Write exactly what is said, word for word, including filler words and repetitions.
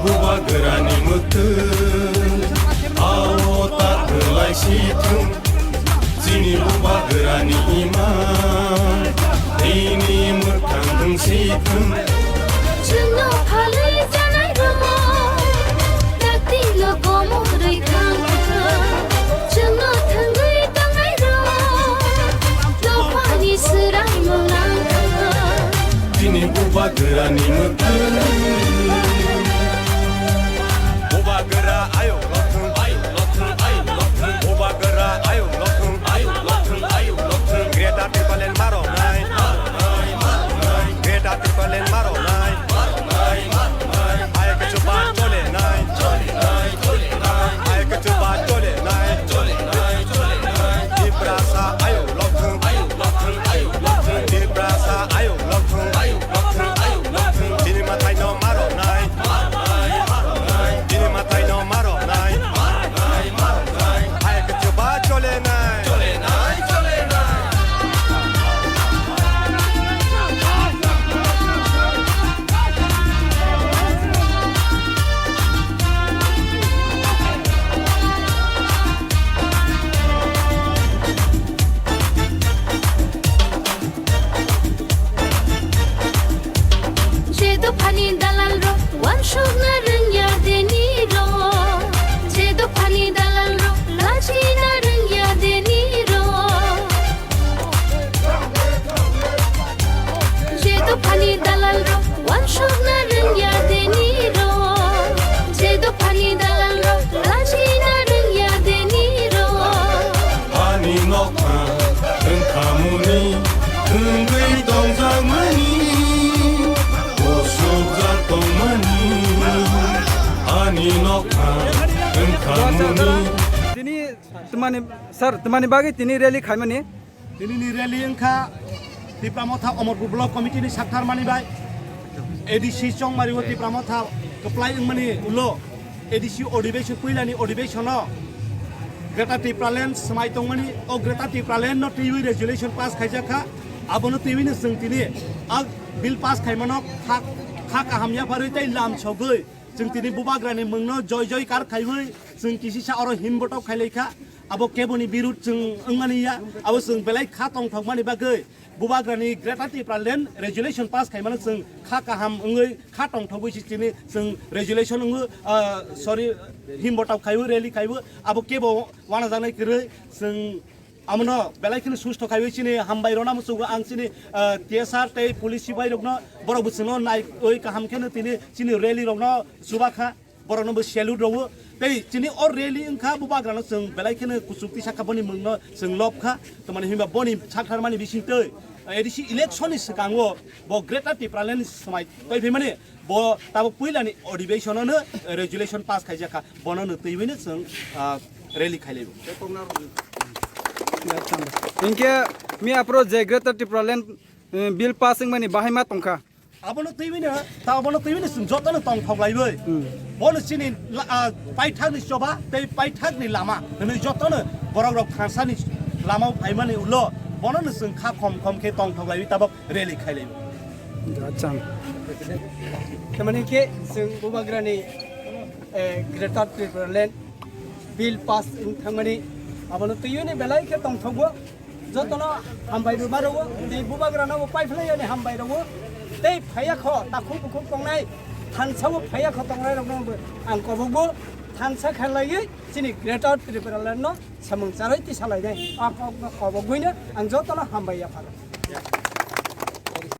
Bubagrani mwtwng, ao ta kwlai si thung. Chini bubagrani imang, tini mwkhang wng si thung. Chwngno phalwi janai rok, dakti lokomo rwi thang thang. Chwngno thwngwi tongnai rok, dophani swrai mwlang thang. Chini bubagrani mwtwng. Bubagra ayuk lokthung, ayuk lokthung, ayuk lokthung. Bubagra ayuk lokthung, ayuk lokthung, ayuk lokthung. Greater Tipraland maronai, maronai, maronai. Greater Tipraland maronai, maronai, maronai. Hai kachuba chole nai, chole nai, chole nai. Hai kachuba chole nai, chole nai, chole nai. Tiprasa ayuk lokthung, ayuk lokthung, ayuk lokthung. Tiprasa ayuk lokthung, ayuk lokthung, ayuk lokthung. Chini mathai no maronai. Chini mathai no maronai. Hai kachuba chole nai. Je dophani dalal rok wansukna rwngya deni rok. Je dophani dalal rok lachina rwngya deni rok. Je dophani dalal rok wansukna rwngya deni rok. Je dophani dalal rok lachina rwngya deni rok. Ani nokha wngkhamuni, wngwi tongjakmani, bosokjak tongmani. Ani nokha wngkhamuni. Tini twmani, sir, twmani bagwi tini rally khaimani? Tinini rally wngkha Tipra Motha Amarpur Block Committee ni saktharmani bai A D C Chongmari o Tipra Motha kwplai wngmani ulo A D C odhibeshon, puilani odhibeshono Greater Tipraland swmai tongmani, o Greater Tipraland no twiwi resolution pass khaijak kha. Abono twiwi no chwng tini a bill pass khaimano kha, kha kaham yapharwi tei lam sogwi chwng tini Bubagrani mungno joy joy kar khaiwi chwng kisisa oro himbotok khailai kha. Abo keboni birud chwng wngmani ya, abo chwng belai kha tongthokmani bagwi Bubagrani Greater Tipraland resolution pass khaimano chwng kha kaham wngwi kha tongthogwi si chini chwng resolution wngwi, ah, sorry, himbotok khaiwi rally khaiwi abo kebo wanajaknai kwrwi chwng amono belai kheno susto khaiwi chini hambai rwna muchungo ang chini, ah, T S R tei police sipai rokno borok bo chwngno naiwi kaham kheno tini chini rally rokno chuba kha. Borokno bo salute rwo. Tei chini o rally wngkha, Bubagrano chwng belai kheno kuchuk tisa kha, boni mungno chwng lob kha. Tamani hinba boni saktharmani bisingtwi A D C election ni swkango bo Greater Tipraland ni swmai twi phaimani bo tabuk puilani odhibeshonono resolution pass khaijak kha. Bonono twiwino chwng, ah, rally khailaibo. Hinkhe miya aphuru je Greater Tipraland, eh, bill pass wngmani bahai ma tongkha. Abono twiwino, ta abono twiwino chwng jotono tongthok laiwi. Hmm. Bono chini la-, ah, paithakni choba tei paithakni lama hwnwi jotono borok rok thansani lama phaimani ulo bonono chwng kha khom khom khe tongthok laiwi tabok rally khailaiwi. Acha. Tamani khe chwng Bubagrani, eh, Greater Tipraland bill pass wng thangmani abono twiwini belai khe tongthogo. Jotono hambai rwma rwo, tei Bubagrano bo paiphlai yani hambai rwo. Tei phaiya kho, takhuk bukhuk tongnai, thansa o phaiya kho tongnai rokno bo ang kobokbo thansa khalaiwi chini Greater Tipraland no samung charwi tisa lainai. A kokno kobogwino ang jotono hambai yapharo.